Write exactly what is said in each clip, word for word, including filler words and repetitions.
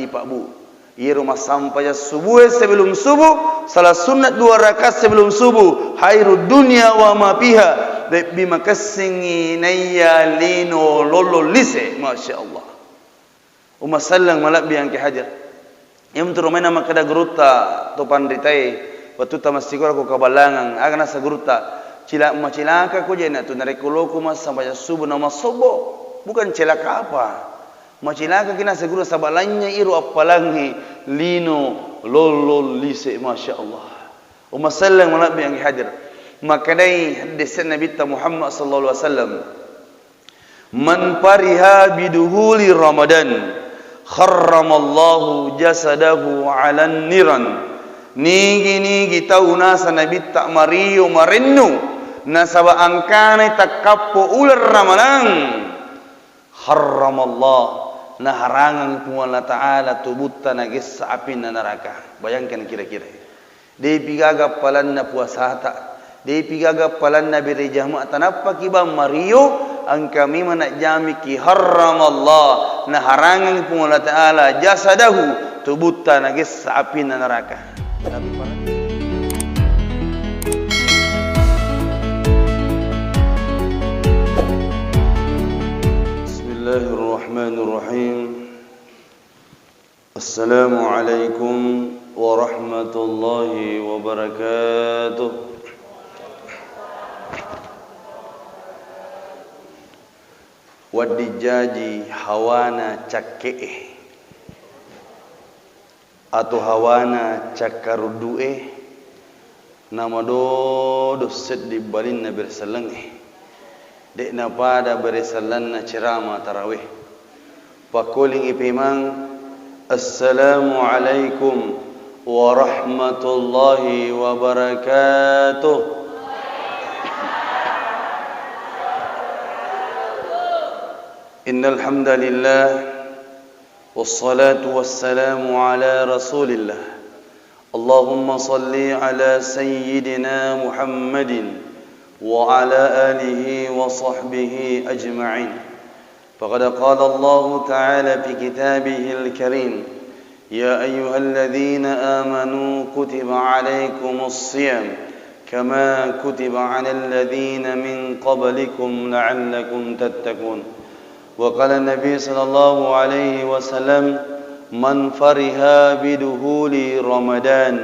Pak Bu. Iyaro massampajang subuh sebelum subuh, salat sunnah dua rakaat sebelum subuh, khairud dunya wa ma fiha, lebbi makessingngi naiya lino lollo lise, Masya Allah. Umma selleng malebbi engka hadir. Iya mutu romaina makkeda gurutta to panritae, wettutta massikola ko Kaballangang, aga nasa gurutta, "Cila-, macilaka ko je na tu narekko loko massempajang subuh na massobbo." Bukan celaka apa. Macilaka ki nasa guru saba lanya iro appalangngi lino lollo lise, Masya Allah. Umma selleng malebbi engka hadir. Makkedai haddese'na Nabitta Muhammad sallallahu alaihi wasallam, "Man fariha biduhuli Ramadan, harramallahu jasadahu 'alan niran." Nigi-nigi tau nasa Nabitta mario marennu nasaba angkanai takkappo uleng Ramalang, harramallah, naharangang Puang Allah Ta'ala tubutta nagessa apinna naraka. Bayangkan kira-kira. Depi gaga appalanna puasata, depi gaga appalanna bere jama'ta, nappaki bang mario, engka memang najjamiki, harramallah, naharangang Puang Allah Ta'ala jasadahu, tubutta nagessa apinna naraka. Tapi para- Bismillahirrahmanirrahim. Assalamualaikum warahmatullahi wabarakatuh. Wedding jaji hawana cakke'e atau hawana cakkaruddu'e. Namadodo sedding balinna beresellengnge. De'na pada beresellenna cerama tarawih. Pakkolingi pemang, "Assalamualaikum warahmatullahi wabarakatuh." Innal hamdalillah, wassalatu wassalamu ala Rasulillah. اللهم صل على سيدنا محمد وعلى آله وصحبه أجمعين. فقد قال الله تعالى في كتابه الكريم: يا أيها الذين آمنوا كتب عليكم الصيام كما كتب على الذين من قبلكم لعلكم تتقون. وقال النبي صلى الله عليه وسلم: من فرح بدخول رمضان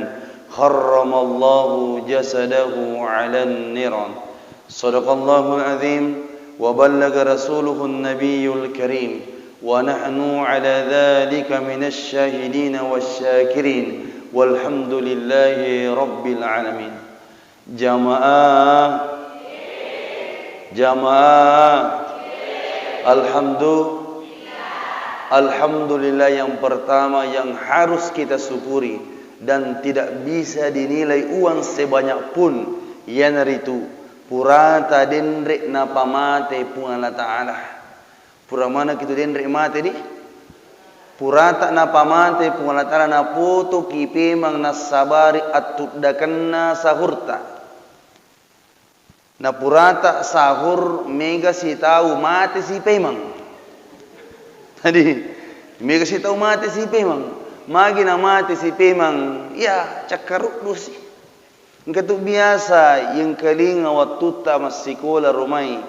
حرم الله جسده على النيران. صدق الله العظيم وبلغ رسوله النبي الكريم ونحن على ذلك من الشاهدين والشاكرين والحمد لله رب العالمين. Jamaah, jamaah, alhamdu-, alhamdulillah yang pertama yang harus kita syukuri dan tidak bisa dinilai uang sebanyak pun, iyanaritu purata denre napamate Puang Allah Ta'ala. Pura manekki tu denre mate di? Purata napamate Puang Allah Ta'ala, napotoki pemang nassabari attuddakenna sahurta. Na purata sahur mega sitau mate si pemang. Tadi, mega sitau mate si pemang. Magi na mate si pemang, ya cakkaruddu si. Engka tu biasa yengkalinga wattutta massikola rumai,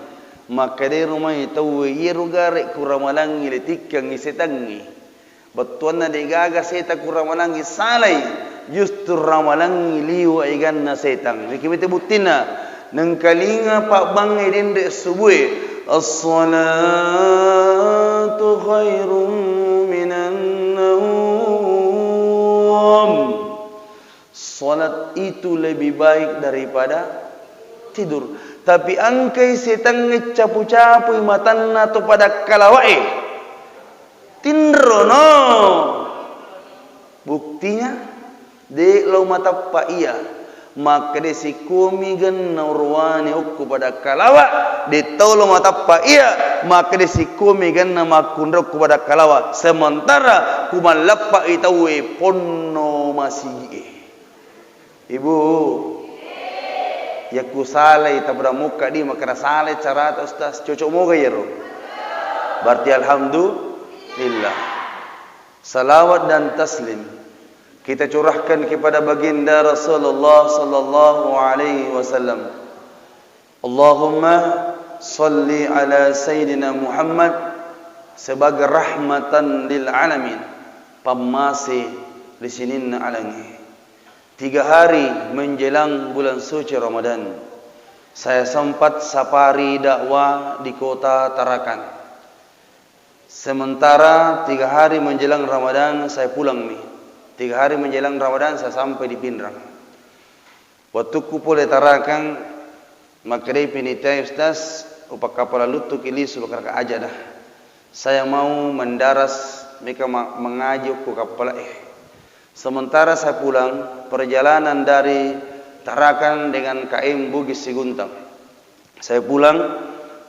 makkedai rumai tauwe, "Iyaro gare ku ramalangngi le tikkengngi setangngi." Bettuanna degaga setang ku ramalangngi, salai, justru ramalangngi liwa eganna setang. Niki mete buttinna, nengkalinga pabbangnge denre subue, "As-salatu khairum minan naum." Salat itu lebih baik daripada tidur. Tapi engkai setangnge capu-capui matanna to pada kalawae. Tinrono. Buktinya, de lo matappa iya. Makkede sikkomi genna uruwane okko pada kalawa, de tau lo matappa iya. Makkede sikkomi genna makkunra okko pada kalawa. Sementara kumallappa i tauwe ponno masigie. Ibu, yakku salai tabra mukka di makkeda salai carata Ustaz, cocok moga iyaro? Berarti alhamdulillah. Salawat dan taslim kita curahkan kepada baginda Rasulullah sallallahu alaihi wasallam. Allahumma salli ala Sayyidina Muhammad sebagai rahmatan lil alamin, pammase ri sininna alangnge. Tiga hari menjelang bulan suci Ramadan, saya sempat safari dakwah di kota Tarakan. Sementara tiga hari menjelang Ramadan, saya pulang mi. Tiga hari menjelang Ramadan, saya sampai di Pinrang. Wettukku pole Tarakan, makkedai panitia, "Ustaz, upakkapala luttuki lisu, makkadaka aja dah. Saya mau mendaras meka ma-, mengaji okko kappala e." Sementara saya pulang, perjalanan dari Tarakan dengan K M Bugis Siguntang. Saya pulang,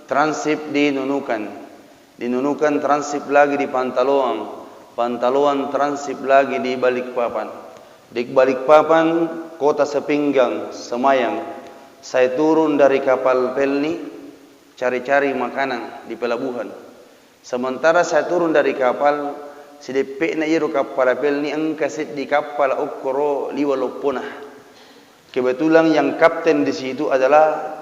transit di Nunukan. Di Nunukan transit lagi di Pantaloang. Pantaloang transit lagi di Balikpapan. Di Balikpapan, kota sepinggang, semayang. Saya turun dari kapal pelni, cari-cari makanan di pelabuhan. Sementara saya turun dari kapal, sideppe'na iyaro kappala pelni engka seddi kappala okkoro liwa loppona. Kebetulan yang kapten di situ adalah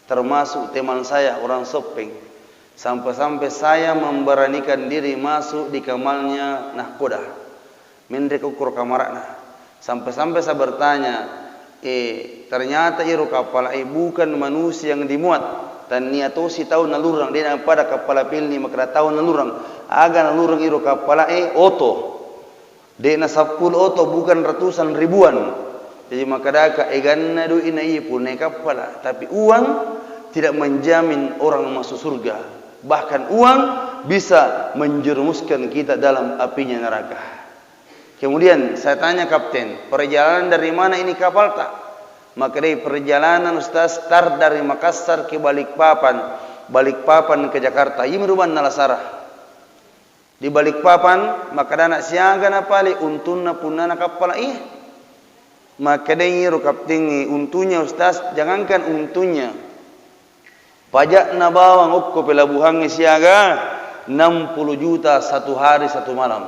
termasuk teman saya, orang Soppeng. Sampai-sampai saya memberanikan diri masuk di kamalnya nahkoda. Menre ko okkoro kamara'na. Sampai-sampai saya bertanya, "Eh, ternyata iyaro kappala e bukan manusia yang dimuat. Tannia tosi tau nalurang, de' napada kappala pelni makkada tau nalurang. Aga nalurang iyaro kappala e, oto. De' na seppulo oto, bukan ratusan, ribuan." Jadi makkadaka, eganna doi'na iye punna kappala, tapi uang tidak menjamin orang masuk surga. Bahkan uang bisa menjerumuskan kita dalam apinya neraka. Kemudian saya tanya kapten, "Perjalanan dari mana ini kapal ta?" Makkedai, "Perjalanan, Ustaz, start dari Makassar ke Balikpapan, Balikpapan ke Jakarta." Iyami rubanna lasara. Di Balikpapan, makkedana, "Siaga na pale untunna punnana kappala iya?" Makkedai iyaro kaptengnge, "Untunya, Ustaz, jangankan untunya. Pajakna bawang okko pelabuhangnge siaga enam puluh juta satu hari satu malam."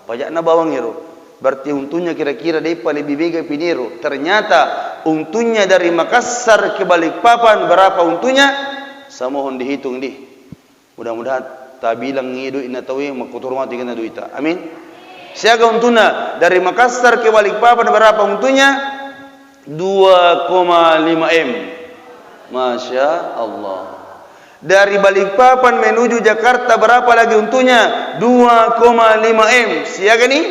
Pajakna bawang ero. Berarti untunya kira-kira depa lebih mega pi niro. Ternyata untunya dari Makassar ke Balikpapan berapa untunya? Samohon dihitung di. Mudah-mudahan tabilang iye doi'na tauwe, makkutoro matu iganna doita. Amin. Siaga untunna dari Makassar ke Balikpapan, berapa untunya? Dua koma lima M. Masya Allah. Dari Balikpapan menuju Jakarta berapa lagi untunya? Dua koma lima M. Siaga ni?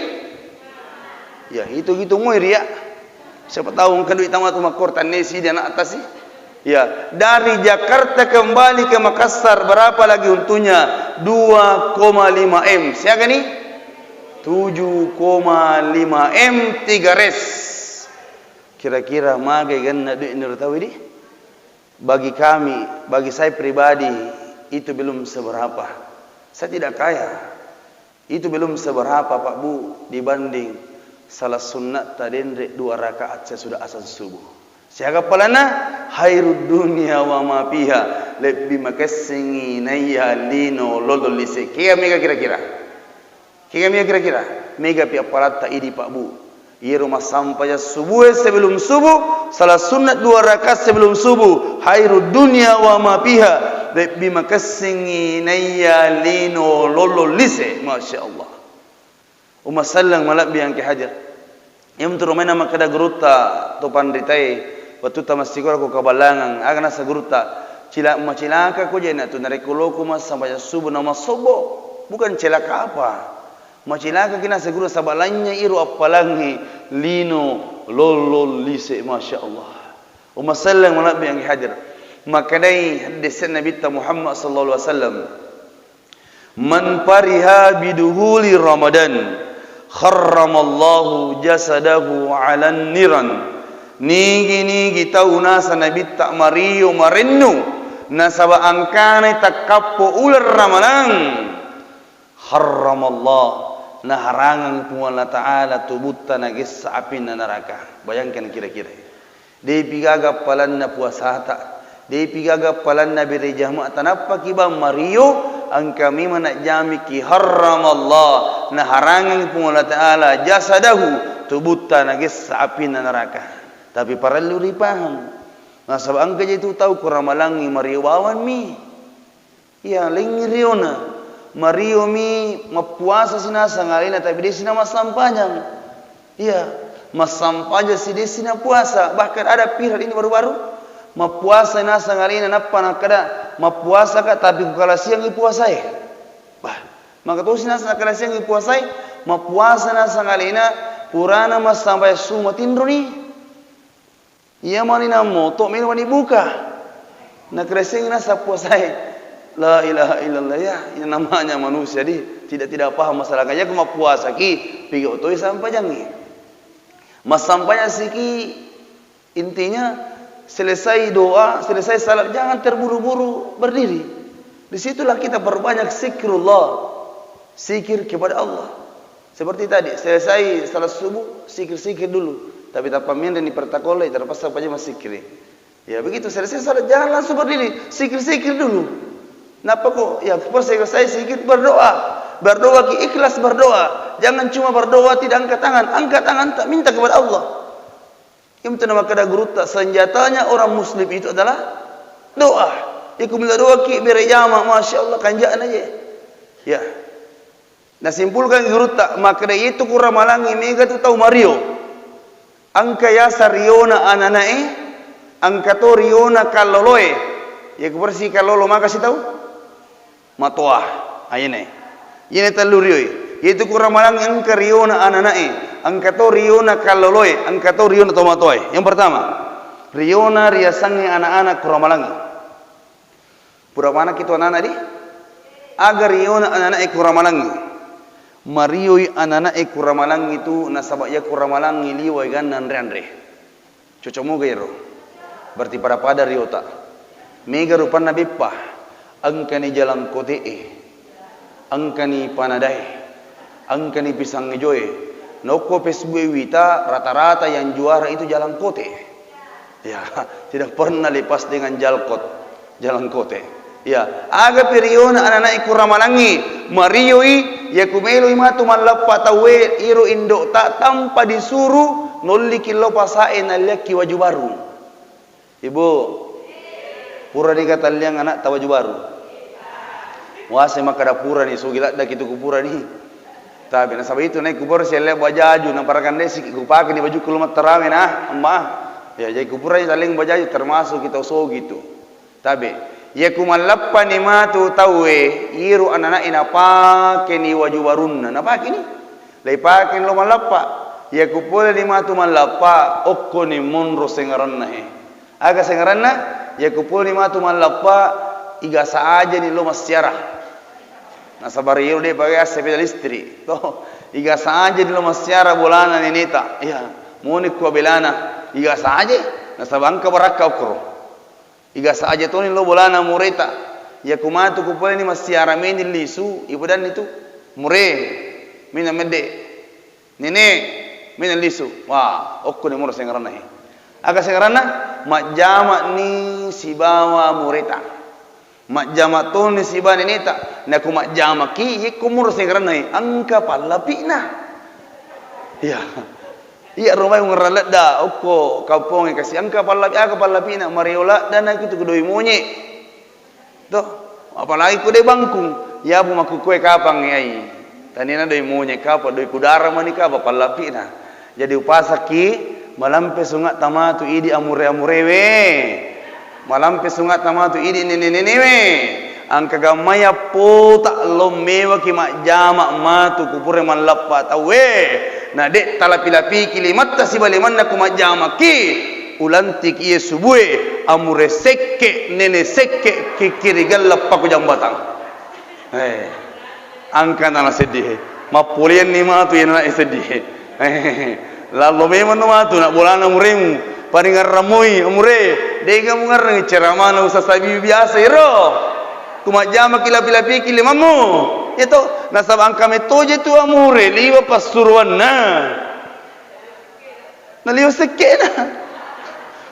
Ya, hitung-hitung moi ria. Siapa tahu engka duit tamat makkortan nesi di anak atas sih. Ya, dari Jakarta kembali ke Makassar berapa lagi untunya? Dua koma lima M. Siaga ni? Tujuh koma lima M tiga res. Kira-kira magai ganna duit niro tau di? Bagi kami, bagi saya pribadi, itu belum seberapa. Saya tidak kaya. Itu belum seberapa, Pak Bu, dibanding salat sunnatta denre dua rakaat sesudah azan subuh. Siaga appalanna? Khairud dunya wa ma fiha, lebbi makessingi naiya lino lolo lise. Kega mega kira-kira? Kega mega kira-kira? Mega pi appalatta idi, Pak Bu. Iyaro massampajang subuh e sebelum subuh, salat sunnah dua rakaat sebelum subuh, khairud dunya wa ma fiha, lebbi makessingi naiya lino lolo lise. Masya Allah. Umma selleng malebbi engka hadir. Iya menturu maena makkeda gurutta to panritae, wettutta massikola ko Kaballangang, aga nasa gurutta, "Cila-, macilaka ko je na tu narekko loko massambajang subuh na massobbo." Bukan celaka apa. Macilakaki naseng guru nasaba lanynya iro appalangnge lino lollong lise, Masya Allah. Umma selleng malebbi engka hadir. Makkedai haddese'na Nabitta Muhammad sallallahu alaihi wasallam, "Man fariha biduhuli Ramadan, harramallahu jasadahu alan niran." Nigi-nigi tau nasa Nabitta mario marennu nasaba angkanai takkappo uleng Ramalang, harramallah, naharangang Puang Allah Ta'ala tubutta nagessa apinna naraka. Bayangkan kira-kira. Depi gaga appalanna puasata, depi gaga appalanna bere jama'ta, nappaki bang mario, engka memang najjamiki harramallah, Naharangengngi Puang Allah Ta'ala jasadahu, tubutta nagessa apinna naraka. Tapi parellu ripahang. Nasaba engka je tu tau kuramalangngi mario bawammi. Iya, lengngi riona. Mariomi mappuasa sinasang alena, tapi desi namassampajang. Iya, massampajang si desi napuasa. Bahkan ada viral ini baru-baru. Mappuasa nasang alena, nappa nakkeda, "Mappuasaka, tapi kukalasiangngi puasae." Bah, maka tosi nasang nakalasiangngi puasae, mappuasa nasang alena, purana massampajang subuh matinroni. Iya mani namoto, melo mani buka. Nakalasiangngi nasang puasae. La ilaha illallah, ya, yang namanya manusia di tidak, tidak paham masalah. Iya ku mappuasaki, pigau toi sampajangngi. Massampajang siki, intinya selesai doa, selesai salat, jangan terburu-buru berdiri. Disitulah kita perbanyak zikrullah, zikir kepada Allah. Seperti tadi, selesai salat subuh, zikir-zikir dulu. Tapi tappa menre ni pertakolle, terpaksa paja massikiri. Ya begitu, selesai salat, jangan langsung berdiri, zikir-zikir dulu. Nappa ko, ya, pas selesai zikir, berdoa. Berdoa ki ikhlas berdoa. Jangan cuma berdoa tidak angkat tangan. Angkat tangan, tak minta kepada Allah. Yang tu nama kada gurutta, senjatanya orang muslim itu adalah doa. Iku minta doa ki bere jama, masya Allah, kanjana je. Ya. Nasimpulkan gurutta, makkeda, "Iyatu kuramalangngi mega tu tau mario. Engka yaseng riona ananae, engka to riona kalloloe." Iya ku persi kallolo maka sitau? Matoa. Ayene. Iyene tellu rioi. Iyatu kuramalangngi engka riona ananae, engka to riona kalloloe, engka to riona to matoae. Yang pertama, riona riasengnge anak-anak kuramalangngi. Pura manakki tu anana di? Aga riona anana'e kuramalangngi. Marioi anana'e kuramalangngi tu, nasaba iya kuramalangngi liwa eganna anre-anre. Cocok moga iyaro. Berarti pada-pada riota. Mega rupanna beppa. Engkani jalangkote'e. Engkani panadae. Engkani pisang ijoe. Nokko Facebook e wita, rata-rata yang juara itu jalangkote. Ya, tidak pernah lepas dengan jalkot, jalangkote. Ya, aga periona anana'e kuramalangngi, marioi, iya ku meloi matu mallappa tauwe, iro indo'ta tanpa disuruh, nolliki lo pasae nalliakki waju baru. Ibu, purani katalliang ana'ta waju baru? Wase makkada purani, sugi laddaki tu ku purani. Tapi nasaba itu naik kuboro sialle bajaju, na parakan desi kupake ni bajukku lo mattarawe na, amma. Ya, jadi ku purani talliang bajaju termasuk kita sogi tu. Tabe, iya ku mallappani matu tauwe, iro anana'e napakeni waju barunna, napakeni. Leipakeni lo mallappa. Iya ku poleni matu mallappa, okkoni monro sengaranna he. Aga sengaranna? Iya ku poleni matu mallappa, igasa ajani lo massiara. Nasaba iyaro de' pake sepeda listrik. To, igasa ajani lo massiara bolana neneta. Iya, moni ku abelana, igasa aje, nasaba engka barakka okkoro. Igasa aja toni lo bolana mureta. Iya ku matu ku poleni massiara meni lisu, ipadanni tu. Mure, mena medde. Nene, mena lisu. Wah, okkoni mura sengaranna he. Aga sengaranna? Majjama ni sibawa mureta. Majjama toni sibawa neneta. Naku majjama ki, yekko mura sengaranna he. Engka pallapi'na. Iya. Iya, rumai ungerang ledda, okko kampongnge kasi engka pallapi, aga pallapi'na, mario ladda na kitu doi monye. To, apalagi ko de' bangkung, yabu makkukue kapang yai. Tanina doi monye kapang, doi kudara mani kapang pallapi'na. Jadi upasakki, malampe sungatta matu idi amure-amurewe. Malampe sungatta matu idi nene-nenewe. Engka gammai appota lo mewaki majjama matu ku pura mallappa tauwe. Na de' talapi-lapiki limatta siba limanna ku majjamaki. Ulantiki iye subue, amure sekke, nene sekke, kikkiri gellappa ku jambatang. Eh. Engkana la seddi he. Mappoleanni matu iyana na'e seddi he. Lallo memanno matu na bolana muremu. Paringerrang moi, mure. De'ga mungerrangi ceramana Ustaz Sabibi biasa iro. Ku majjamaki lapi-lapiki limammu. Iya to, nasaba engka mettoje tu amure liwa passuroanna. Naliwa sekke'na.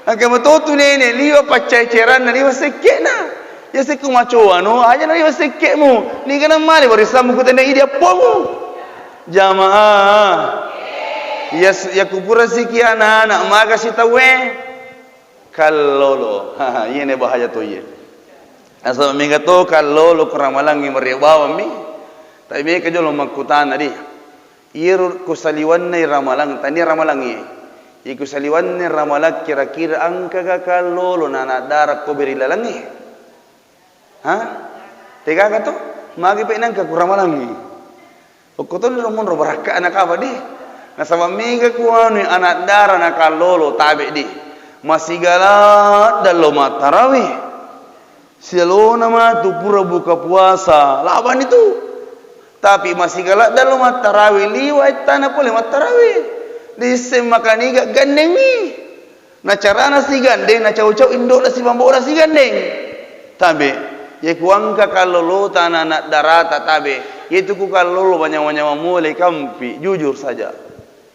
Engka matotu nene liwa paccaeceranna liwa sekke'na. Iya sekku macoano, aja naliwa sekke'mu. Niga namale barisammu ku tenne idi appomu. Jamaah, yas-, yakupurasiki anak-anak, maga sitauwe? Kallolo. Iyene bahaya to iye. Nasaba mega to kallolo ko ramalangnge mario bawammi. Tapi mega jolo makkutana di. Iyero kusaliwanna ramalang, tania ramalangnge. Iye kusaliwanna ramalang kira-kira engkaga kallolo na anak dara ko beri lalangnge? Ha? Tegaga to? Magi pe nengka kuramalangngi. Okko toni ro monro barakka anak apa di? Nasaba mega kuanui anak dara na kallolo tabe di. Masigala dallo mattarawe. Sialona matu pura buka puasa. Labani tu. Tapi masigala dallo mattarawe liwa ettana pole mattarawe. Disseng makaniga gandengmi. Na carana sigandeng, na cau-cau indo'na simambo'na sigandeng. Tabe, ye kuangka kallolota na anak darata tabe, yetu ku kallolo manyawa-nyawa mule kampi, jujur saja.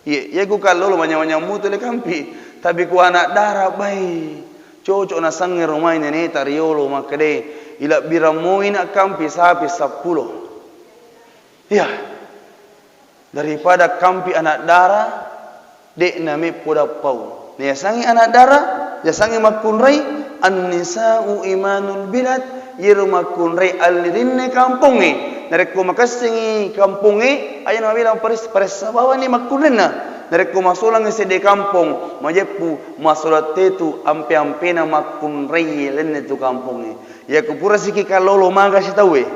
Ye, ye ku kallolo manyawa-nyawa mute le kampi, tabe ku anak dara bai. Cocok nasangnge romai neneta riolo makkede, ilabbirang moi na kampi sapi seppulo. Iya. Daripada kampi anak dara, de'na meppo dappau. Na yasangnge anak dara, yasangnge makkunrai, an-nisa'u imanul bilad, yero makkunrai allirinne kampongnge. Narekko makessingi kampongnge, aja na mabilang paris-, paressa bawanni makkunrainna. Narekko masolangngi sedde kampong, majeppu masolang tetu ampe-ampena makkunrai lenne tu kampongnge. Yakku pura siki kallolo maga sitauwe.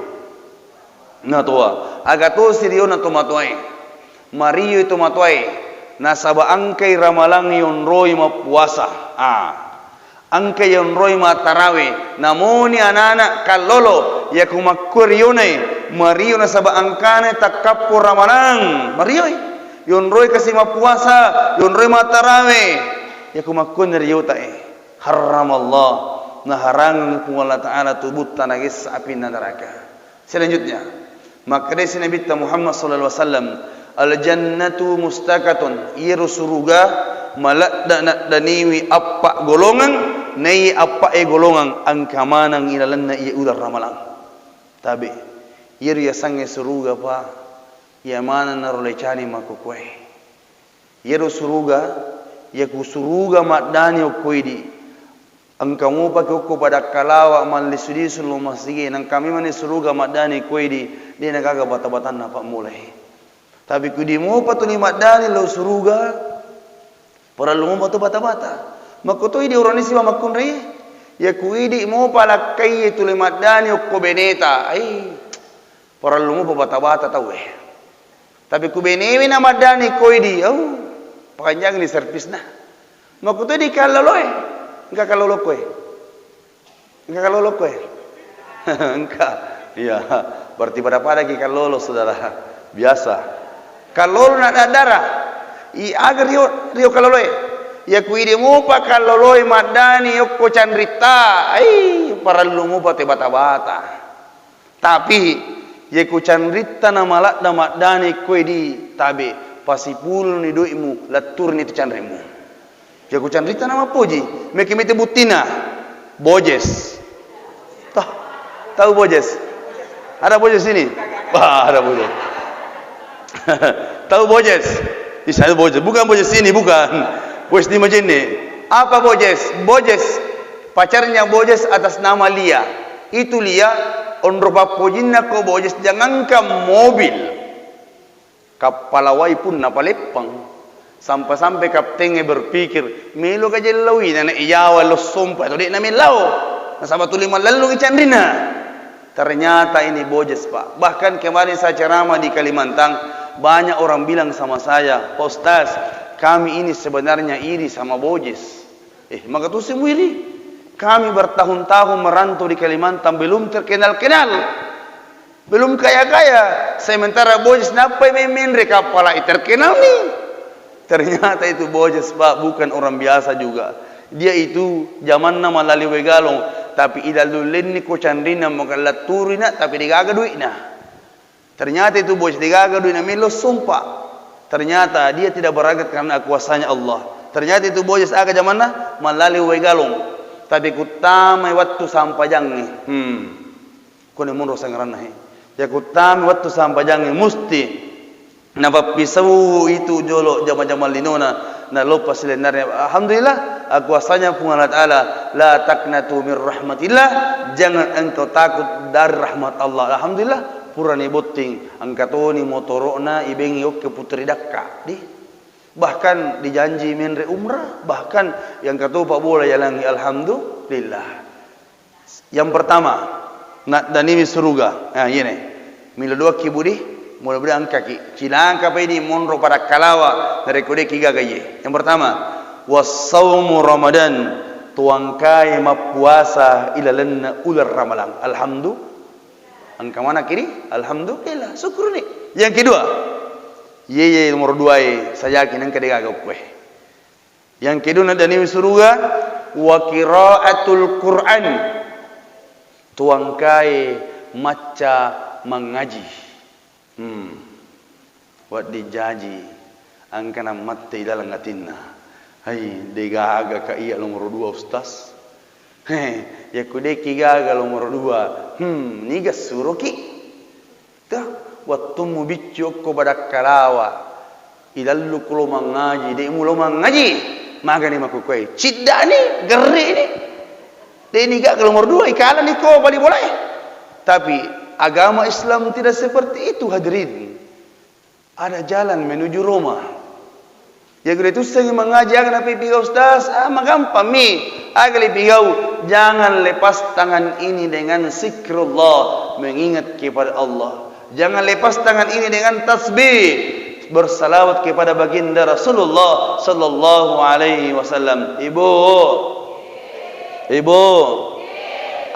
Natoa, aga tosi riona tomatoae. Marioi tomatoae, nasaba engkai ramalang yonroi mappuasa. Ah. Engkai yonroi mattarawe, namoni anana kallolo, yaku makkua rionae, mario nasaba engkana takkappo ramalang. Marioi. Yonroi kasi mappuasa, yonroi mattarawe. Yaku makkua riotae. Harramallah, naharangeng Puang Allah Ta'ala tubutta nagessa apinna naraka. Selanjutnya, makkedai si Nabitta Muhammad sallallahu alaihi wasallam, "Al-jannatu mustaqatun," iyaro suruga maladda-naddaniwi appa golongang, naiya appa e golongang engka maneng ilalenna iya uleng ramalang. Tabe, iyaro yasengnge suruga, Pak, iya maneng naro lecani makkukkuae. Iyaro suruga, yaku suruga maddani okko idi, engka mupaki okko pada kalawa mallisu-lisu lo masigi, nengka memani suruga maddani ko idi, de nagaga bata-batanna pammulai. Tapi ku idi mupa tuli maddani lo suruga, parellu mupa tu bata-bata. Makkuto idi urani siba makkunrai, yaku idi mupa lakkai tuli maddani okko beneta, ai, parellu mupa bata-bata tauwe. Tapi ku benewe na maddani ko idi, au, pakanjangi servisna. Makkuto di kalloloe, engka kallolo koe. Engka kallolo koe. Engka. Iya, berarti pada-pada ki kallolo, saudara. Biasa. Kallolo na dara. I aga rio, rio kalloloe. Yaku idi mupa kalloloe maddani okko canritta. Ai, parellu mupa te bata-bata. Tapi, ye ku canritta na maladda maddani koe di tabe, pasipuluni doi'mu, letturini tu canrimu. Ye ku canritta na mappoji, meki mete buttina, Bojes. Toh, tahu Bojes? Ada Bojes sini? Wah, ada Bojes. Tahu Bojes? Misalnya Bojes, bukan Bojes sini, bukan. Bojes di Majene. Apa Bojes? Bojes, pacarnya Bojes atas nama Lia. Itu Lia, onro pappojinna ko Bojes, jangankan mobil. Kappala wai pun napaleppang. Sampai-sampai kaptengnge berpikir, melo ka jellauina na iyawa lo sompa to de na mellau. Nasaba tuli mallellungi canrina. Ternyata ini Bojes, Pak. Bahkan kemarin saya ceramah di Kalimantan, banyak orang bilang sama saya, "Pak Ustaz, kami ini sebenarnya iri sama Bojes." Eh, maka tu semua iri. Kami bertahun-tahun merantau di Kalimantan, belum terkenal-kenal. Belum kaya-kaya. Sementara Bojes nappai memeng ri kappala terkenal nih. Ternyata itu Bojes, Pak, bukan orang biasa juga. Dia itu jamanna malali wegalong, tapi idallulenni ko canrina moga latturina, tapi degaga duitna. Ternyata itu Bojes degaga duitna melo sompa. Ternyata dia tidak berangkat karena kuasanya Allah. Ternyata itu Bojes aga jamanna malali wegalong, tapi kuttamai wattu sampajangnge. Hmm. Kone monro sangaranna he. Ya kuttamai wattu sampajangnge musti Napappisau itu jolo jama-jama linona, naloppa silennarnya. Alhamdulillah, akuasanya Puang Allah Ta'ala, "La taqnatu min rahmatillah," jangan engkau takut dari rahmat Allah. Alhamdulillah, purani botting, engka toni motoro'na, ibengi okke putri dakka, di. Bahkan dijanji menre umrah, bahkan yang katopa bola yalangi, alhamdulillah. Yang pertama, naddaniwi suruga. Nah, iyene. Milo doakki budi, mudah-mudahan engkaki. Cilaka pa ini monro pada kalawa, narekko de' kigaga iye. Yang pertama, wassaumu Ramadan, tuangkai mappuasa ilalenna uleng Ramalang. Alhamdulillah. Engka mana kini? Alhamdulillah. Syukur ni. Yang kedua, iye, iye nomor dua e, sayaki nengka de' gaga kue. Yang kedua naddaniwi suruga, wa qiraatul Qur'an. Tuangkai macca mangaji. Hmm. Wedding jaji, engka nammatte ilaleng atinna. Hai, de' gaga ka iya nomor dua, Ustaz. He, yakku de' kigaga nomor dua, hmm, niga suroki? Tuh, wettummu biccu okko badakkalawa, ilalluku lo mangaji, de' mulo mangaji, magani makkukue, ciddani, gerri ni, de' niga nomor dua, ikalani ko bali bolae. Tapi agama Islam tidak seperti itu, hadirin. Ada jalan menuju Roma. Iya gure tussengngi mangaji, aga napigau Ustaz? Ah, magampang mi. Aga le pigau? Jangan lepas tangan ini dengan zikrullah, mengingat kepada Allah. Jangan lepas tangan ini dengan tasbih, bersalawat kepada baginda Rasulullah sallallahu alaihi wasallam. Ibu, ibu,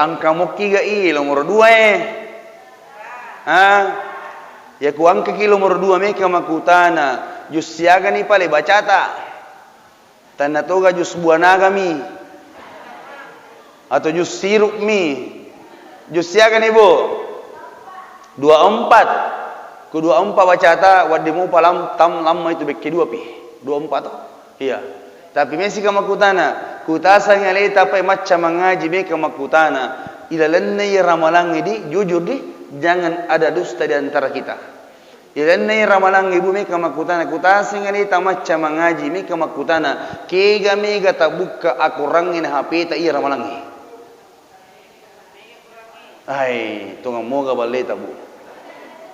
engka mukki ga i nomor dua e? Ha? Iya ku engkaki nomor dua meka makkutana, jus siagani pale bacata? Tanna toga jus buah naga mi? Atau jus sirup mi? Jus siagani, Bu? Dua empat. Ku dua empat bacata, wedding mupa lam-, tam-, lamma itu bekke dua pi. Dua empat to? Iya. Tapi mesika makkutana, kutasang aleta pai macca mangaji meka makkutana, ilalenna iya ramalangnge di, jujur di, jangan ada dusta di antara kita. Ilalenna iya ramalangnge bu meka makkutana, kutasang aleta macca mangaji meka makkutana, kega mega tabukka akorangnge na H P ta iya ramalangnge. Ai, tongang moga balleta, Bu.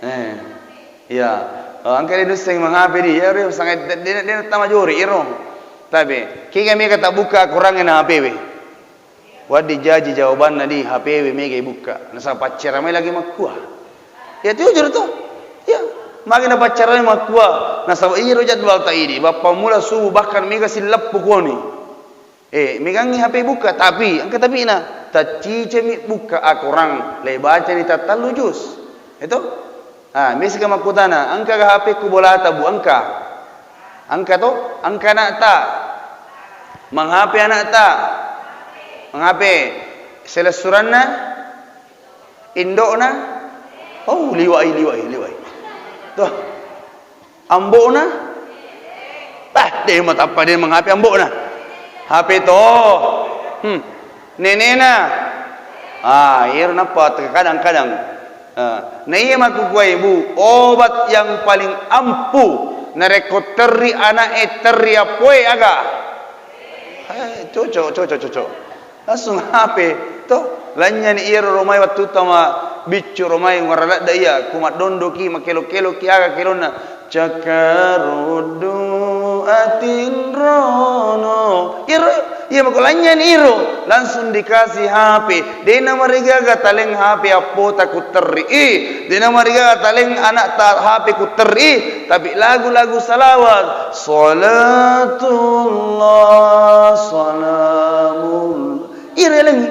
Eh, iya. Eh, engka de' nusseng meng-H P di, iyaro sangai de-, de-, de' tama jori iro. Tapi, kega mega tabukka akorangnge na H P we. Wedding jaji jawabanna di H P we mega ibukka. Nasaba paccara mai lagi makkua. Ya jujur to. Ya, magi napaccara mai makkua. Nasaba iro jadwal ta idi, bappammula subuh bahkan mega silleppu koni. Eh, megangngi H P bukka, tapi engka tapina, taccicemi bukka akorang, le bacani tattallu jus. Eto? Ah, mesika makkutana, engkaga H P ku bolata, Bu? Engka. Engka to? Engka anakta. Mang-H P anakta. Mang-H P selessuranna? Indo'na? Oh, liwa'i, liwa'i, liwa'i. Tuh. Ambo'na? Bah, de' matappa de' meng-H P ambo'na. H P to. Hmm. Nenena? Ah, iyaro nappa kadang-kadang. Ah, na iya makkukua ibu, obat yang paling ampuh narekko terri ana'e, terri appoe aga? Eh, cocok, cocok, cocok. Langsung H P to. Lanynyani iyaro romai wettu tama biccu romai ngora ladda iya, ku maddondoki, makkelo-keloki aga kelonna. Cakkaruddu atinrono. Iyaro, iya mako lanynyani iro, langsung dikasih H P. De' namarigaga taleng H P appota ku terri i. De' namarigaga taleng anakta H P ku terri i. Tapi lagu-lagu salawat. Salatullah, salamullah. Iro elengi.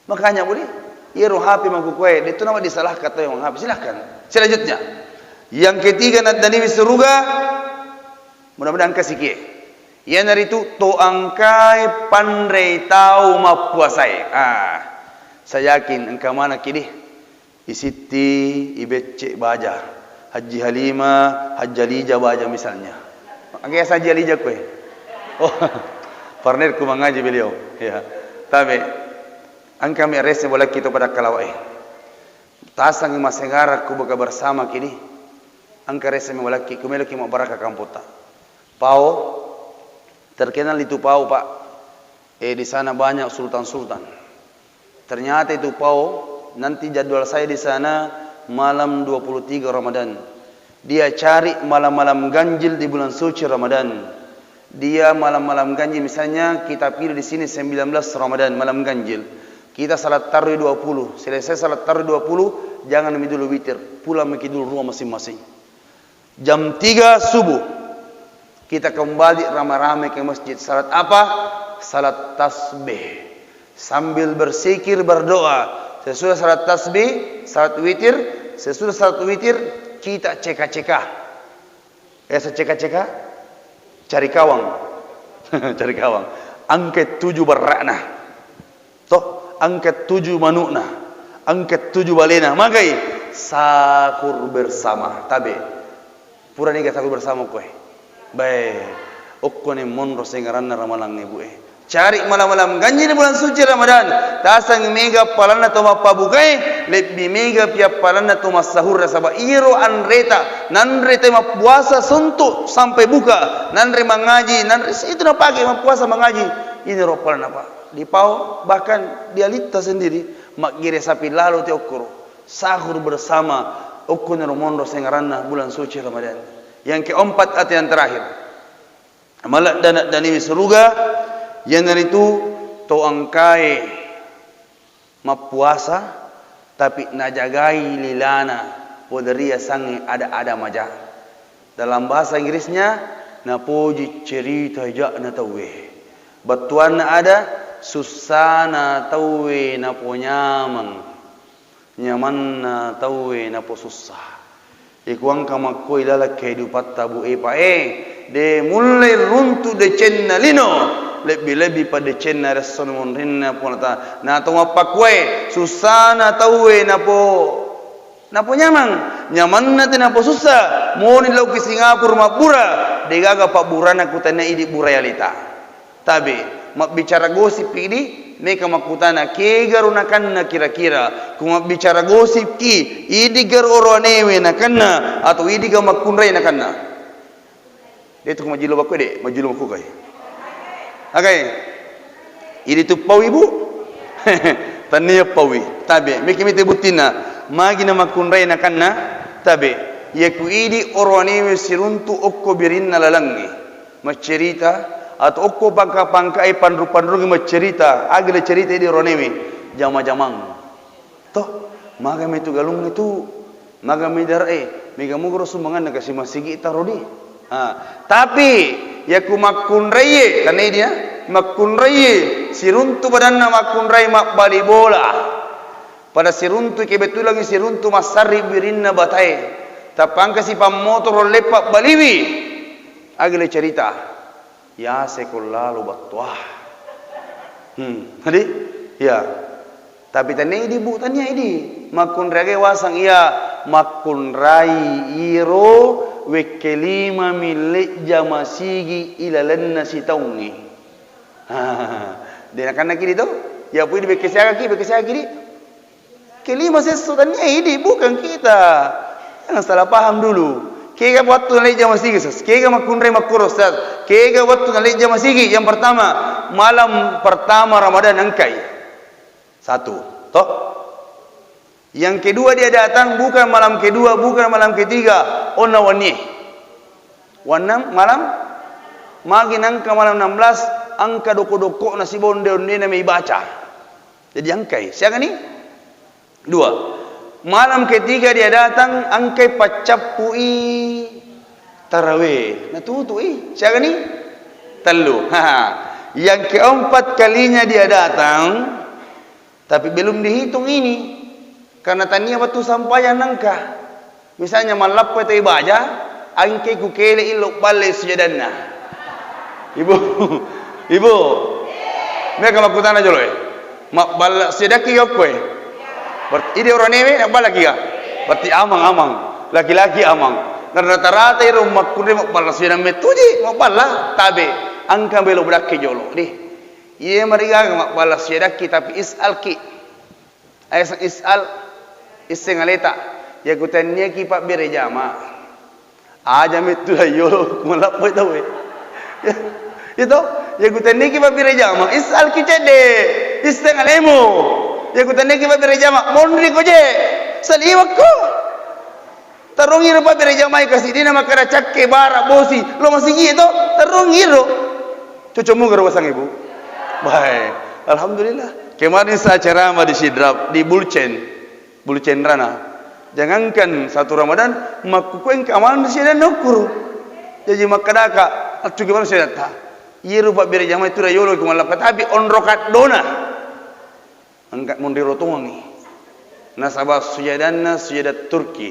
Makanya, Bu, di, iyaro H P makkukue, de' tu nama disalahkan tau yang H P. Silahkan. Selanjutnya, yang ketiga, naddaniwi suruga, mudah-mudahan engka sikie. Iyanaritu to engkae panrei tau mappuasae. Ah, saya yakin engka manekki di. Isitti, ibecce baja. Hajji Halimah, Hajji Alijah baja misalnya. Engka Hajji Alijah kue? Oh, partnerku mangaji beliau. Ya. Tapi, engka mi rese bolakki to pada kalawae. Tasangi masegara ku buka bersama kini. Engka rese mewalakki, ku meloki mabbarakka kampotta. Pao, terkenal itu Pao, Pak. Eh, di sana banyak sultan-sultan. Ternyata itu Pao, nanti jadwal saya di sana malam dua puluh tiga Ramadan. Dia cari malam-malam ganjil di bulan suci Ramadan. Dia malam-malam ganjil, misalnya kita pilih di sini sembilan belas Ramadan, malam ganjil. Kita salat tarawih dua puluh, selesai salat tarawih dua puluh, jangan mi dulu witir, pulang miki dulu rumah masing-masing. Jam tiga subuh, kita kembali rame-rame ke masjid. Salat apa? Salat tasbih. Sambil bersikir, berdoa. Sesudah salat tasbih, salat witir, sesudah salat witir, kita ceka-ceka. Biasa ceka-ceka? Cari kawang. Cari kawang. Engka tuju berra'na. Toh, engka tuju manu'na, engka tuju balena. Magai? Sahur bersama. Tabe. Purani ga sahur bersama koe? Bae. Okkone monro sengaranna ramalang ibu e. Cari malam-malam ganjil bulan suci Ramadan. Tasang mega palanna to mappabukae, lebbi mega pi appalanna to massahur, nasaba iyaro anreta nanre te mappuasa suntuk sampai buka, nanre mangaji, nanre situ napake mappuasa mangaji. Inaro appalanna, Pak. Di Pao, bahkan di Alitta sendiri, maggere sapi lalo te okkoro. Sahur bersama, okkoniro monro sengaranna bulan suci Ramadan. Yang keempat atau yang terakhir, maladda-, naddanewi suruga, iyanaritu to engkae mappuasa, tapi najagai lilana, podaria sange ada-ada maja. Dalam bahasa Inggrisnya, napoji cerita ja'na tauwe. Battuanna ada, sussana tauwe naponyameng, nyamanna tauwe naposussa. Iku engka makkoi laleng kehidupatta, Bu, e, Pak, e, de mulle runtu decenna lino, lebbi-lebbi pa decenna ressona monrinna Puang Allah Taala. Na to mappakuae, sussana tauwe napo Naponyameng, nyamanna te naposussa, moni lao ki Singapura mabbura, degaga pabburana kutana idi bura yalita. Tabe, mabbicara gosip idi, meka makkutana, kegaro nakanna kira-kira, ku mabbicara gosip ki, idigaro oroanewe nakanna, atau idiga makkunrai nakanna. De tu majilo bakko de, majilo makkukai. Agai. Idi tu paui, Bu? Tania paui. Tabe, meki mite buttina. Magi na makkunrai nakanna? Tabe. Yaku idi oroanewe siruntu okko birinna lalengnge. Maccerita, atau okko pangka-pangka e panru-panrunge maccerita. Aga le cerita idi oroanewe? Jama-jamang. Toh, maga metu galung itu, maga medar e, mega mugaro sumbanganna kasi masigi taro di. Ha, tapi yaku makkunraie, tanai dia, makkunraie, siruntu badanna makkunrai mabbali bola. Pada siruntu kebetulan siruntu massarri birinna batae. Tapangka si pammotoro leppa baliwi. Agile cerita. Yase ko lalo battoa. Hmm, jadi, iya. Tapi tania idi, Bu, tania idi. Makkunrai aga wasang iya, makkunrai iro wekke lima mille jama sigi ilalenna sitaungnge. De nakanna kidi to? Ya pui di bekke siaga ki, bekke siaga kidi. Kelima sesso tania idi, bukan kita. Jangan salah paham dulu. Kega waktu nalejja masigi, Ustaz? Kega makkunrai makkuro, Ustaz? Kega waktu nalejja masigi? Yang pertama, malam pertama Ramadan engkai. Satu. Toh? Yang kedua dia datang bukan malam kedua, bukan malam ketiga. Onna wennie. Wannang malam magi nangka malam enam belas, engka doko-dokona sibonde-ondena mai baca. Jadi engkai. Siaga ni? Dua. Malam ketiga dia datang, engkai paccappui tarawe. Natutui. Siaga ni? Tellu. Yang keempat kalinya dia datang, tapi belum dihitung ini. Karena tania wettu sampajang nangka. Misalnya mallappai toi baja, engkai ku kele illo balle sujadanna. Ibu, ibu, mega makkutana jolo e. Mabballa sujadakki okko e? Berarti idi oroanewe nabballaki ga? Berarti amang, amang. Laki-laki amang. Dan rata-rata iro makkunrai mabballa sujadang mettuji, mabballa tabe. Engka belo budakki jolo di. Iye marigaga mabballa sujadakki tapi is'alki. Aiseng is'al, isseng aleta. Yaku tanniaki pabbere jama. Aja mettu la yolo, malappai tau e. Ya, itu, ya kutenneki pabbere jama, isal ki cedde, isteng alemu. Ya kutenneki pabbere jama, monri ko je, saliwakko. Tarungi ro pabbere jama e, kasidina makkada cakke, bara, bosi, lo masigi to, tarungi ro. Cocok muga ro wasang ibu? Baik, alhamdulillah. Kemarin saya ceramah di Sidrap, di Bulcen. Bulu cenrana. Jangankan satu Ramadan, makkukue engka maneng siadanna ukkuru. Jaji makkadaka, accuki maneng siadatta. Iyero pabbere jama itu rayolo ku mallappa, tapi onro kaddona. Engka monri rotongangi. Nasaba sujadanna sujada Turki.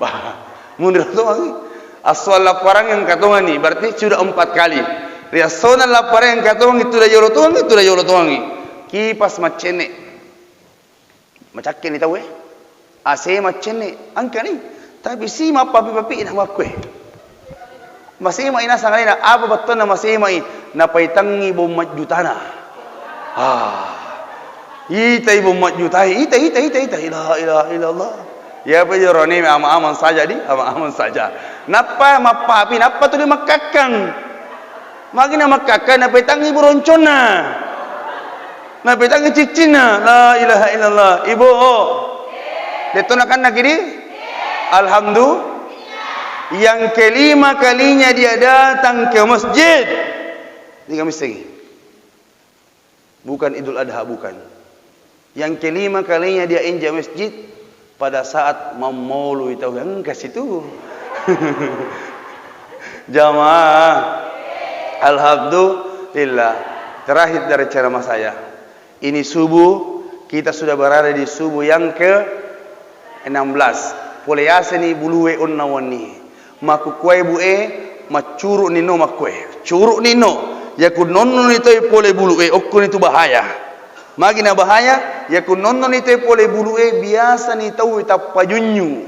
Bah, monri rotongangi. Assoal lapparang engka tongani, berarti sudah empat kali. Riassona lapparang engka tongangi, itu rayolo tongangi, itu rayolo tongangi. Kipas maccenne. Macakkeni tauwe, A C maccenne, engkani, tapi si mappapi-papina makkue. Masemai nasang alena, apa bettuanna masemai? Napaitangngi bom majjutana. Ah. Itai bom majjutai, ita, ita, ita, ita, la ilaha illallah. Ya, apa jorone ama-aman saja di, ama-aman saja. Nappa mappapi, nappa tuli makkakkang. Magi na makkakka, napetangngi buronconna. Napetangngi ciccinna. La ilaha illallah. Ibu, oh. Detto nakannaki di? Alhamdulillah. Yang kelima kalinya dia datang ke masjid. Ini kami sing. Bukan Idul Adha, bukan. Yang kelima kalinya dia injak masjid pada saat mammaului tau, engka situ. Jamaah, alhamdulillah. Terakhir dari ceramah saya. Ini subuh, kita sudah berada di subuh yang ke enam belas. Pole yaseni bulue onna wenni. Makkukkuai bu e, maccuru'ni no makkue. Curu'ni no. Yaku nonnoni toi pole bulu e, okkoni tu bahaya. Magi na bahaya, yaku nonnoni toi pole bulu e, biasani tau tappa junyu.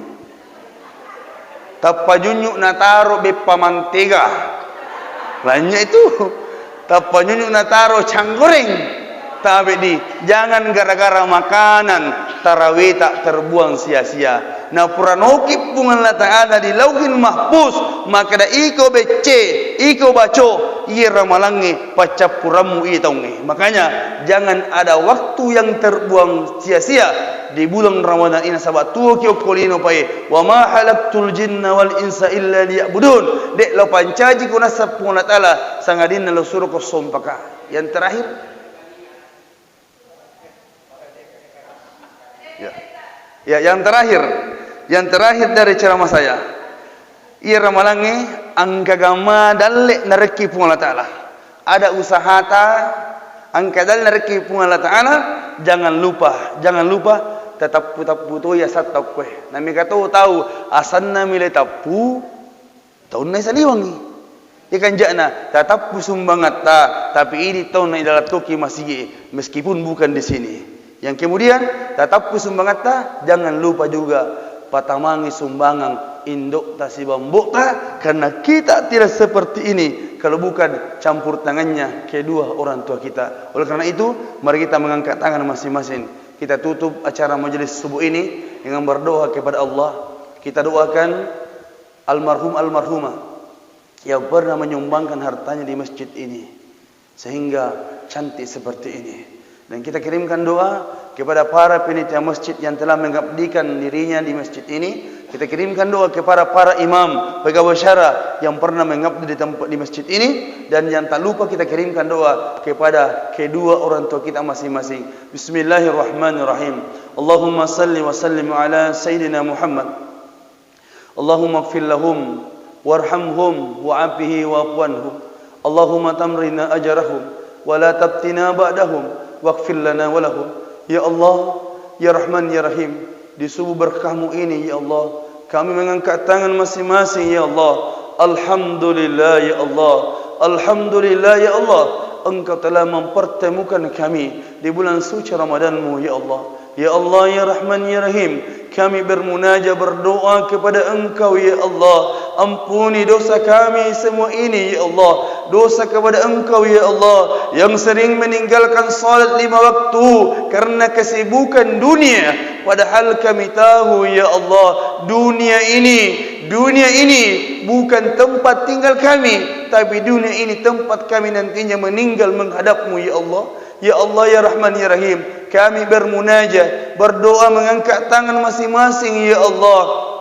Tappa junyu nataro beppa mantega. Lanya itu. Tappa nyunyu nataro canggoreng. Tabe di, jangan gara-gara makanan taraweta terbuang sia-sia. Napura noki Puang Allah Ta'ala di Lauhil Mahfuz, makkeda iko becce, iko baco, iye ramalangnge paccappurammu iye taungnge. Makanya jangan ada waktu yang terbuang sia-sia di bulan Ramadan ini, nasaba tuoki okko lino pae, wa ma khalaqtul jinna wal insa illa liya'budun. De' lo pancaji ko naseng Puang Allah Ta'ala sangadinna lo suruko sompaka. Yang terakhir. Ya. Ya, yang terakhir. Yang terakhir dari ceramah saya. Iya ramalangnge engka gamma dalle narekki Puang Allah Ta'ala. Ada usahata engka dalle narekki Puang Allah Ta'ala, jangan lupa, jangan lupa tatappu-tappu toi asatta okkoe. Namika to tau asanna mile tappu, taunna saliwangi. Ikanja'na tatappu sumbangatta, tapi idi taunna idalattoki masigi, meskipun bukan di sini. Yang kemudian, tatappu sumbangatta, jangan lupa juga patamangi sumbangan indokta siba mbokta, karena kita tidak seperti ini kalau bukan campur tangannya kedua orang tua kita. Oleh karena itu, mari kita mengangkat tangan masing-masing. Kita tutup acara majelis subuh ini dengan berdoa kepada Allah. Kita doakan almarhum almarhumah yang pernah menyumbangkan hartanya di masjid ini sehingga cantik seperti ini. Dan kita kirimkan doa kepada para penitia masjid yang telah mengabdikan dirinya di masjid ini. Kita kirimkan doa kepada para imam, pegawai syara yang pernah mengabdi di tempat di masjid ini, dan yang tak lupa kita kirimkan doa kepada kedua orang tua kita masing-masing. Bismillahirrahmanirrahim. Allahumma salli wa sallim ala Sayyidina Muhammad. اللهم اغفر لهم وارحمهم وعافهم واعف عنهم. اللهم تمرنا أجرهم ولا تفتنا بعدهم واغفر لنا ولهم. Ya Allah, ya Rahman, ya Rahim, di subuh berkahmu ini, ya Allah, kami mengangkat tangan masing-masing, ya Allah. Alhamdulillah, ya Allah. Alhamdulillah, ya Allah. Engkau telah mempertemukan kami di bulan suci Ramadanmu, ya Allah. Ya Allah, ya Rahman, ya Rahim, kami bermunajat, berdoa kepada Engkau, ya Allah. Ampuni dosa kami semua ini, ya Allah. Dosa kepada Engkau, ya Allah, yang sering meninggalkan salat lima waktu karena kesibukan dunia. Padahal kami tahu, ya Allah, dunia ini, dunia ini bukan tempat tinggal kami, tapi dunia ini tempat kami nantinya meninggal menghadap-Mu, ya Allah. Ya Allah, ya Rahman, ya Rahim, kami bermunajat, berdoa, mengangkat tangan masing-masing, ya Allah.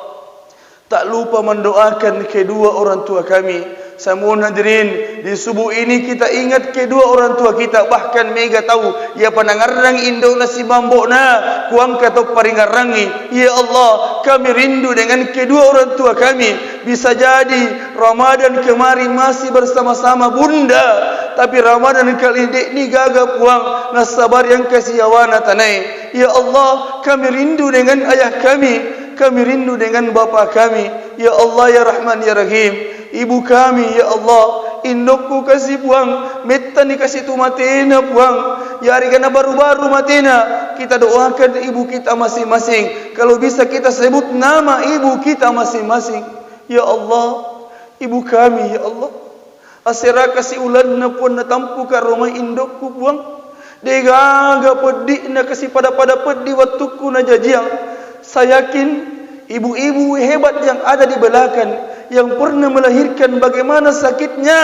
Tak lupa mendoakan kedua orang tua kami. Semua hadirin, di subuh ini kita ingat kedua orang tua kita, bahkan mega tau iya panangarrang indona simambo'na, kuangka to paringarrangi. Ya Allah, kami rindu dengan kedua orang tua kami. Bisa jadi Ramadan kemarin masih bersama-sama Bunda, tapi Ramadan kali ini de'ni gaga, Puang, nassabari engka siyawana tanae. Ya Allah, kami rindu dengan ayah kami, kami rindu dengan bapa kami. Ya Allah, ya Rahman, ya Rahim, ibu kami, ya Allah, indokku kasi, Puang, mettani kasi tu matena, Puang. Yarega na baru-baru matena, kita doakan ibu kita masing-masing. Kalau bisa kita sebut nama ibu kita masing-masing. Ya Allah, ibu kami, ya Allah. Asera kasi ulanna, Puang, natampuka romai indokku, Puang. Degaga peddi'na kasi pada-pada peddi wettukku najajiang. Saya yakin ibu-ibu hebat yang ada di belakang, yang pernah melahirkan, bagaimana sakitnya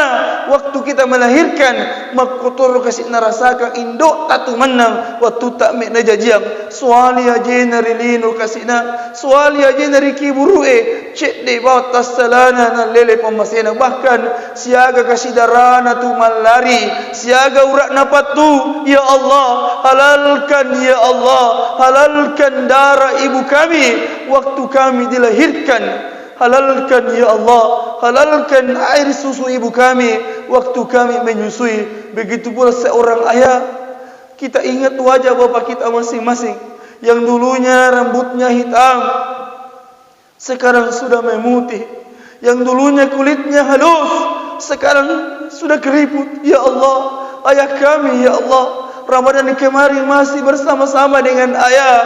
waktu kita melahirkan, makkotoro kasi narasakang indo'ta tu mennang wettu ta me najajiang. Suali ajena ri lino kasina, suali ajena ri kiburu'e, cedde bawang tassalana nallele pammasena, bahkan siaga kasi darana tu mallari, siaga ura'na pattu. Ya Allah, halalkan, ya Allah, halalkan darah ibu kami waktu kami dilahirkan. Halalkan, ya Allah, halalkan air susu ibu kami waktu kami menyusui. Begitu pula seorang ayah. Kita ingat wajah bapak kita masing-masing. Yang dulunya rambutnya hitam, sekarang sudah memutih. Yang dulunya kulitnya halus, sekarang sudah keriput. Ya Allah, ayah kami, ya Allah, Ramadan kemarin masih bersama-sama dengan ayah,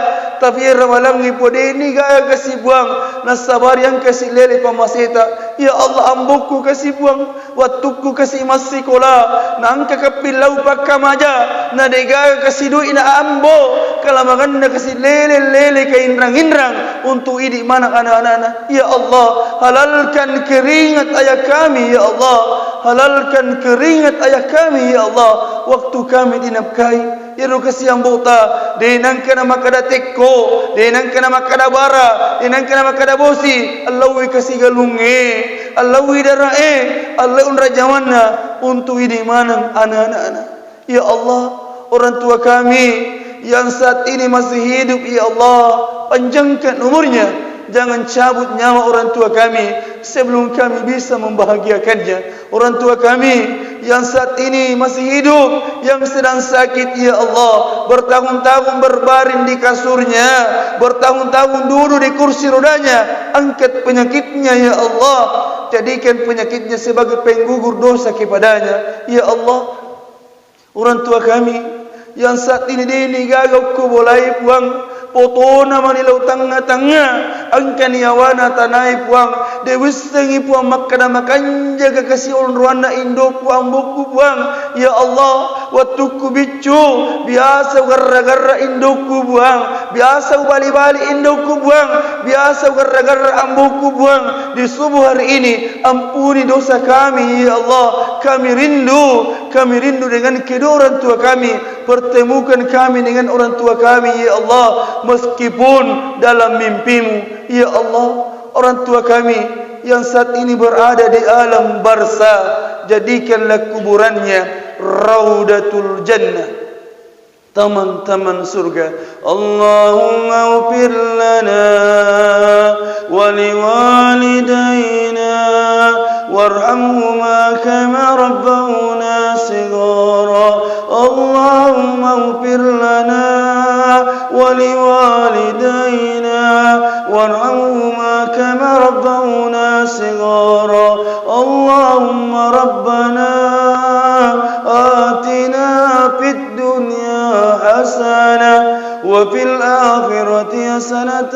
tapi Ramalangi podeni gaya kasi, Puang, nassabari engka kasi lele pammaseta. Ya Allah, ambokku kasi, Puang, wettukku kasi massikola, naengka kapillau pakkamaja, na degaga kasi dui'na ambo, kalamangenna kasi lele-lele kainrang-inrang untuk idi maneng anak-anakna. Ya Allah, halalkan keringat ayah kami, ya Allah. Halalkan keringat ayah kami, ya Allah, waktu kami dinafkahi. Iyaro kasi ambo'ta, de nengka namakkada tekko, de nengka namakkada bara, de nengka namakkada bosi, allaui kasi galungnge, allaui dara'e, allaui unrajawanna, untuk idi maneng anak-anakna. Ya Allah, orang tua kami yang saat ini masih hidup, ya Allah, panjangkan umurnya, jangan cabut nyawa orang tua kami sebelum kami bisa membahagiakannya. Orang tua kami yang saat ini masih hidup, yang sedang sakit, ya Allah, bertahun-tahun berbaring di kasurnya, bertahun-tahun duduk di kursi rodanya, angkat penyakitnya, ya Allah, jadikan penyakitnya sebagai penggugur dosa kepadanya. Ya Allah, orang tua kami yang saat ini deni gaga okko bolai, Puang, potona mani lao tangnga-tangnga, engkani yawana tanae, Puang, de wissengi, Puang, makkada makanjaga kasi onroanna indokku, ambokku, Puang. Ya Allah, wettukku biccu, biasa ugarra-garra indokku, Puang, biasa ubali-bali indokku, Puang, biasa ugarra-garra ambokku, Puang. Di subuh hari ini, ampuni dosa kami, ya Allah. Kami rindu, kami rindu dengan kedua orang tua kami. Pertemukan kami dengan orang tua kami, ya Allah, meskipun dalam mimpimu. Ya Allah, orang tua kami yang saat ini berada di alam barzah, jadikanlah kuburannya raudatul jannah, taman-taman surga. اللهم اغفر لنا ولوالدينا وارحمهما كما ربونا صغارا. اللهم اغفر لنا ولوالدينا وارحمهما كما ربونا صغارا. اللهم ربنا آتنا في الدنيا حسنة وفي الآخرة حسنة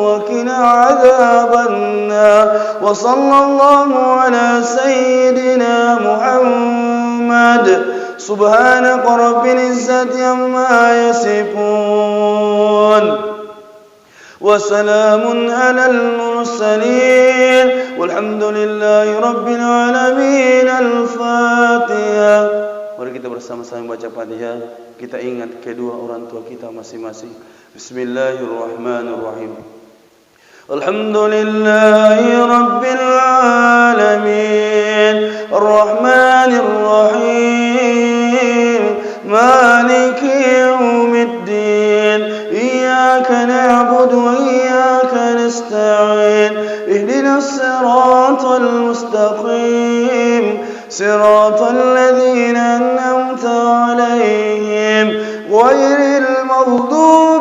وقنا عذاب النار. وصلى الله على سيدنا محمد سبحان رب العزة عما يصفون. وسلام على المرسلين. والحمد لله رب العالمين. الفاتحة. Mari kita bersama-sama baca Fatihah. Kita ingat kedua orang tua kita masing-masing. بسم الله الرحمن الرحيم. الحمد لله رب العالمين. الرحمن الرحيم. مالك يوم الدين. إياك نعبد وإياك نستعين. اهدنا الصراط المستقيم. صراط الذين أنعمت عليهم غير المغضوب